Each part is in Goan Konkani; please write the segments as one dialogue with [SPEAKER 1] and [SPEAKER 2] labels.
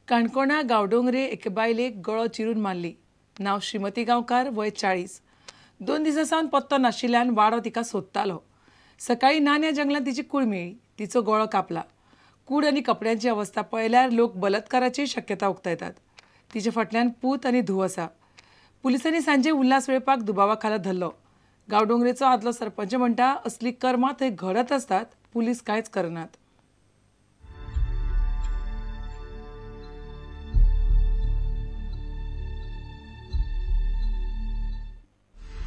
[SPEAKER 1] काणकोणा गांवडोंगरे एके बायलेक गळो चिरून मारली. नांव श्रीमती गांवकार, वय 40. 2 दिसां सावन पत्तो नाशिल्ल्यान वाडो तिका सोदतालो. सकाळीं नान्या जंगलांत तिची कूड मेळ्ळी. तिचो गळो कापला. कूड आनी कपड्यांची अवस्था पळयल्यार लोक बलात्काराची शक्यता उक्तायतात. तिचे फाटल्यान पूत आनी धूव आसा. पुलिसांनी सांजे उल्हास वेळपाक दुबावा खाला धरलो. गांवडोंगरेचो आदलो सरपंच म्हणटा, असली कर्मां थंय घडत आसतात, पुलीस कांयच करनात.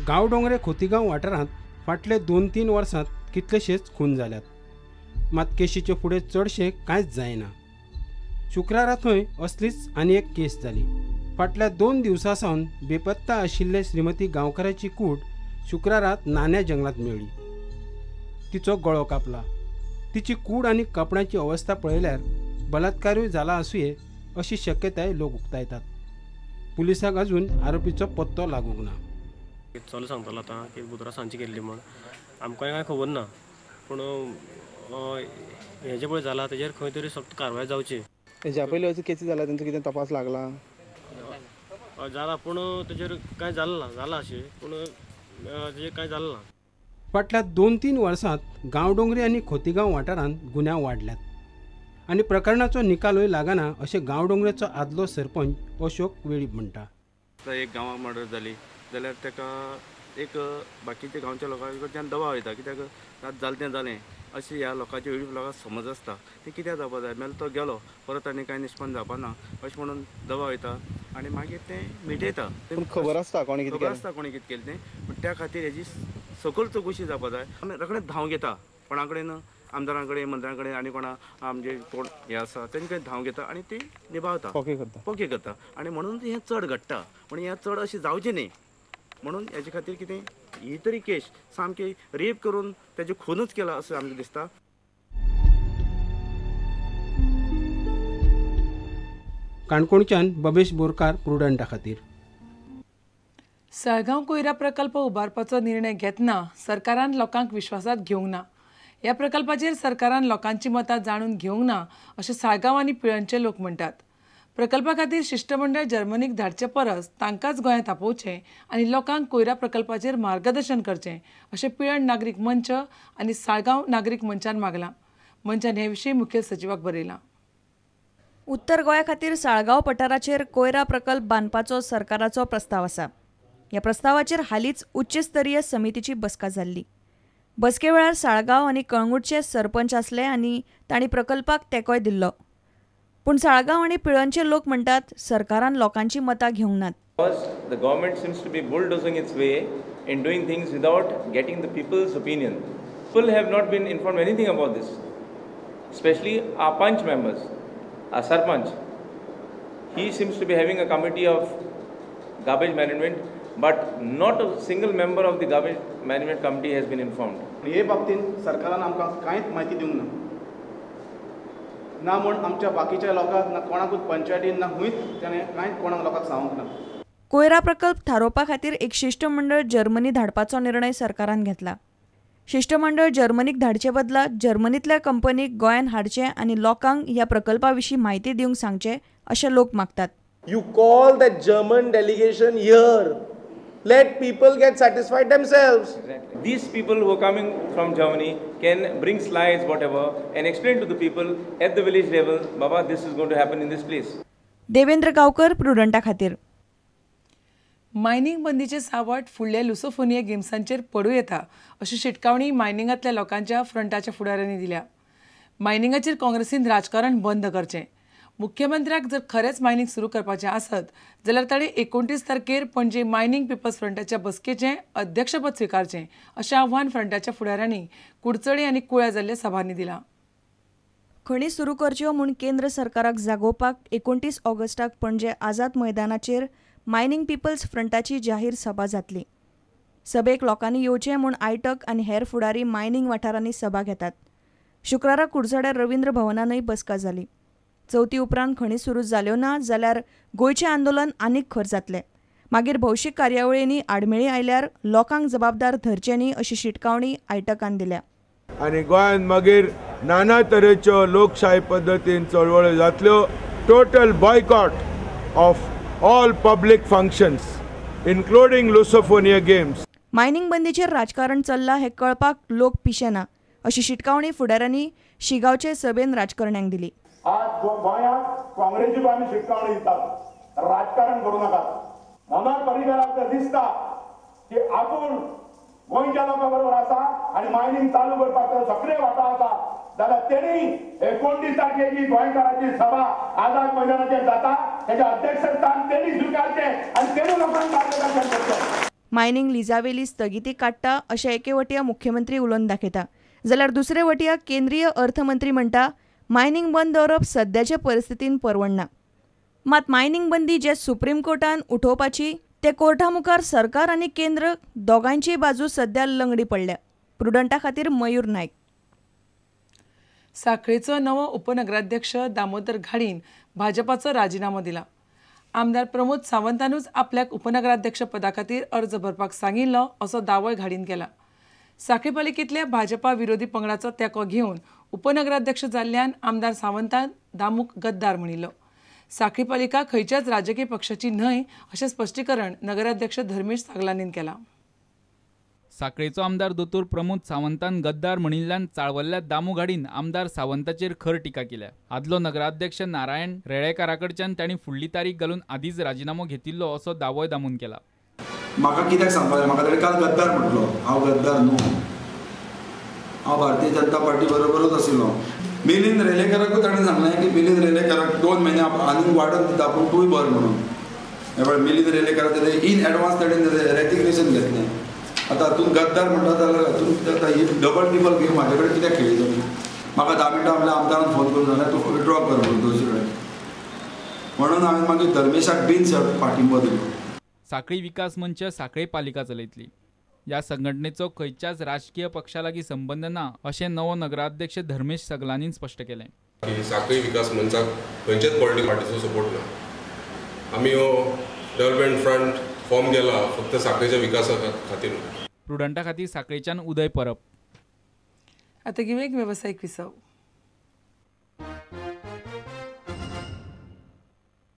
[SPEAKER 2] गांवडोंगरे खोतीगांव वाठारांत फाटले 2-3 वर्सांत कितलेशेच खून जाल्यात, मात केशीचे फुडें चडशें कांयच जायना. शुक्रारा थंय असलीच आनी एक केस जाली. फाटल्या 2 दिवसां सावन बेपत्ता आशिल्ले श्रीमती गांवकाराची कूड शुक्रारात नान्या जंगलांत मेळ्ळी. तिचो गळो कापला. तिची कूड आनी कपड्यांची अवस्था पळयल्यार बलात्कारूय जाला आसुये अशी शक्यताय लोक उक्तायतात. पुलिसांक अजून आरोपीचो पत्तो लागूंक ना.
[SPEAKER 3] चलो सांगतालो आतां की बुधवारा सांजची केल्ली म्हण, आमकां कांय खबर ना, पूण हेजें पळय जालां तेजेर खंय तरी सक्त कारवाय जावची.
[SPEAKER 4] हेज्या पयलीं अशें केसी जाला, तेंचो कितें तपास लागला?
[SPEAKER 3] जाला, पूण तेजेर कांय जालें ना, जालां अशें, पूण तेजेर कांय जालें ना.
[SPEAKER 2] फाटल्या 2-3 वर्सांत गांवडोंगरी आनी खोतीगांव वाठारांत गुन्यांव वाडल्यात आनी प्रकरणाचो निकालूय लागना अशें गांवडोंगरेचो आदलो सरपंच अशोक वेळीप म्हणटा.
[SPEAKER 5] एक गांवांत मर्डर जाली जाल्यार ताका एक बाकीच्या गांवच्या लोकां कडच्यान दबाव येता, कित्याक जालें तें जालें अशें ह्या लोकांचे वेळीप लोकांक समज आसता. तें कित्याक जावपा जाय, मेल तो गेलो परत आनी कांय निष्पन्न जावपा ना अशें म्हणून दबाव येता आनी मागीर तें मिटयता.
[SPEAKER 4] खबर आसता कोणी कितें,
[SPEAKER 5] खबर आसता कोणी कितें केलें तें, पूण त्या खातीर हेजी सकयल चवकशी जावपा जाय. आमी रोखडेच धांव घेता कोणा कडेन, आमदारां कडेन, मंत्र्यां कडेन आनी कोणा आमचे कोण हे आसा तेंचे कडेन धांव घेता आनी ती निभावता, पोके करता आनी म्हणून हें चड घडटा. पूण हें चड अशें जावचें न्ही म्हणून हेजे खातीर कितें ही तरी केस सामकी रेप करून तेजे खूनच केला अशें आमकां दिसता.
[SPEAKER 2] काणकोणच्यान बबेश बोरकार, प्रुडंटा खातीर.
[SPEAKER 1] साळगांव कोयरा प्रकल्प उबारपाचो निर्णय घेतना सरकारान लोकांक विश्वासात घेवंक ना. ह्या प्रकल्पाचेर सरकारान लोकांची मतां जाणून घेवंक ना अशें साळगांव आनी पिळर्णचे लोक म्हणटात. प्रकल्पा खातीर शिश्टमंडळ जर्मनीक धाडचे परस तांकांच गोंयांत आपोवचें आनी लोकांक कोयरा प्रकल्पाचेर मार्गदर्शन करचें अशें पिळर्ण नागरीक मंच आनी साळगांव नागरीक मंचान मागलां. मंचान हे विशीं मुखेल सचिवाक बरयलां.
[SPEAKER 6] उत्तर गोंया खातीर साळगांव पठाराचेर कोयरा प्रकल्प बांदपाचो सरकाराचो प्रस्ताव आसा. ह्या प्रस्तावाचेर हालींच उच्चस्तरीय समितीची बसका जाल्ली. बसके वेळार साळगांव आनी कळंगूटचे सरपंच आसले आनी तांणी प्रकल्पाक तेंकोय दिल्लो. पूण साळगांव आनी पिळर्णचे लोक म्हणटात सरकारान लोकांची मतां घेवंक नात.
[SPEAKER 7] The government seems to be bulldozing its way in doing things without getting the people's opinion. People have not been informed anything about this, especially our Panch members, our Sarpanch. He seems to be having a committee of garbage management, but not a single member of the garbage management committee has been informed.
[SPEAKER 4] हे बाबतींत सरकारान आमकां कांयच म्हायती दिवंक ना, ना म्हूण आमच्या बाकीच्या लोकांक ना कोणाकूच पंचायतीन ना खंयच ताणें कांयच कोणाक लोकांक सांगूंक ना.
[SPEAKER 6] कोयरा प्रकल्प थारोवपा खातीर एक शिश्टमंडळ जर्मनी धाडपाचो निर्णय सरकारान घेतला. शिश्टमंडळ जर्मनीक धाडचे बदला जर्मनींतल्या कंपनीक गोंयांत हाडचें आनी लोकांक ह्या प्रकल्पा विशीं म्हायती दिवंक सांगचें अशें लोक मागतात.
[SPEAKER 8] You call that German delegation here. Let people get satisfied themselves.
[SPEAKER 7] Exactly. These people who are coming from Germany can bring slides, whatever, and explain to the people at the village level, Baba, this is going to happen in this place.
[SPEAKER 6] Devendra Gaonkar, प्रुडंटा खातीर.
[SPEAKER 1] मायनिंग बंदीचे सावट फुडल्या लुसोफोनिया गेम्सांचेर पडूं येता अशी शिटकावणी मायनिंगांतल्या लोकांच्या फ्रंटाच्या फुडाऱ्यांनी दिल्या. मायनिंगाचेर काँग्रेसीन राजकारण बंद करचें. मुख्यमंत्र्याक जर खरेंच मायनिंग सुरू करपाचें आसत जाल्यार ताणें 29 तारखेर पणजे मायनिंग पिपल्स फ्रंटाच्या बसकेचें अध्यक्षपद स्विकारचें अशें आव्हान फ्रंटाच्या फुडाऱ्यांनी कुडचडे आनी कुळ्या जाल्ल्या सभांनी दिलां.
[SPEAKER 6] खणी सुरू करच्यो म्हूण केंद्र सरकाराक जागोवपाक 29 ऑगस्टाक पणजे आझाद मैदानाचेर मायनिंग पिपल्स फ्रंटाची जाहीर सभा जातली. सभेक लोकांनी येवचें म्हूण आयटक आनी हेर फुडारी मायनिंग वाठारांनी सभा घेतात. शुक्रारा कुडचड्यार रवींद्र भवनानय बसका जाली. चवथी उपरांत खणी सुरू जाल्यो ना जाल्यार गोंयचें आंदोलन आनीक खर जातलें. मागीर भौशीक कार्यावळींनी आडमेळी आयल्यार लोकांक जबाबदार धरचें न्ही अशी शिटकावणी आयटकान दिल्या.
[SPEAKER 9] आनी गोंयांत मागीर नाना तरेच्यो लोकशाय पद्दतीन चळवळ्यो जातल्यो. total boycott of all public functions, including Lusophonia Games.
[SPEAKER 6] Mining बंदीचेर राजकारण चल्ला हे कळपाक लोक पिशेना अशी शिटकावणी फुडाऱ्यांनी शिगांवचे सभेन राजकारण्यांक दिली.
[SPEAKER 10] आज गोंयांत काँग्रेसीक आमी शिटकावणी दितात, राजकारण करूं नाकात. मनोहर पर्रीकराक जर दिसता की आपूण गोंयच्या लोकां बरोबर आसा आनी मायनिंग चालू करपाक सक्रीय वांटो आसा जाल्यार तेणी 29 तारखेची गोंयकारांची सभा आझाद मैदानाचेर जाता तेजें अध्यक्षस्थान तेणी स्विकारचें आनी तेणी लोकांक मार्गदर्शन करचें.
[SPEAKER 6] मायनिंग लिजावेली स्थगिती काडटा अशें एके वटयां मुख्यमंत्री उलोवन दाखयता, जाल्यार दुसरे वटयां केंद्रीय अर्थमंत्री म्हणटा मायनिंग बंद दवरप सद्याचे परिस्थितीन परवडना. मात मायनिंग बंदी जे सुप्रीम कोर्टान उठोवपाची ते कोर्टा मुखार सरकार आनी केंद्र दोगांयची बाजू सद्या लंगडी पडल्या. प्रुडंटा खातीर मयूर नायक.
[SPEAKER 1] साखळेचो नवो उपनगराध्यक्ष दामोदर घाडीन भाजपाचो राजिनामो दिला. आमदार प्रमोद सावंतानूच आपल्याक उपनगराध्यक्ष पदा खातीर अर्ज भरपाक सांगिल्लो असो दावोय घाडीन केला. साखळी पालिकेंतल्या भाजपा विरोधी पंगडाचो तेंको घेवन उपनगराध्यक्ष जाल्ल्यान आमदार सावंतान दामूक गद्दार म्हणिल्लो. साखळी पालिका खंयच्याच राजकीय पक्षाची न्हय अशें स्पश्टीकरण नगराध्यक्ष धर्मेश सागलानीन केलां.
[SPEAKER 11] साखळेचो आमदार दोतोर प्रमोद सावंतान गद्दार म्हणिल्ल्यान चाळवल्ल्या दामू घाडीन आमदार सावंताचेर खर टिका केल्या. आदलो नगराध्यक्ष नारायण रेळेकाराकडच्यान तांणी फुडली तारीख घालून आदींच राजिनामो घेतिल्लो असो दावोय दामून केला.
[SPEAKER 12] म्हाका कित्याक सांगपाक जाय, म्हाका ताणें काल गद्दार म्हटलो. हांव गद्दार न्हू, हांव भारतीय जनता पार्टी बरोबरूच आशिल्लो. मिलिंद रेलेकराकूय ताणें सांगलें की मिलिंद रेलेकराक 2 म्हयने आनीक वाडोवन दिता पूण तूंय भर म्हणून. हे पळय मिलिंद रेलेकराक तेणें इन एडवान्स ताणें रेजिग्नेशन घेतलें. आतां हातूंत गद्दार म्हणटा जाल्यार हातूंत आतां ही डबल टिबल गेम म्हाजे कडेन कित्याक खेळ्ळी तुमी? म्हाका 10 मिनटां आपल्या आमदारान फोन करून सांगलें तूं विड्रॉ कर म्हणून 200 कडेन, म्हणून हांवें मागीर धर्मेशाक बीन पाठिंबो दिलो.
[SPEAKER 11] साखळी विकास मंच साखळे पालिका चलयतली. ह्या संघटनेचो खंयच्याच राजकीय पक्षा लागीं संबंद ना अशें नवो नगराध्यक्ष धर्मेश सगलानीन स्पश्ट केलें.
[SPEAKER 13] साखळी विकास मंचाक खंयच्याच पॉलिटिकल पार्टीचो सपोर्ट ना. आमी हो डेव्हलपमेंट फ्रंट फॉर्म केला फक्त साखळेच्या विकासा खातीर.
[SPEAKER 11] प्रुडंटा खातीर साखळेच्यान उदय परब.
[SPEAKER 1] आतां घेवया एक वेवसायीक विसव.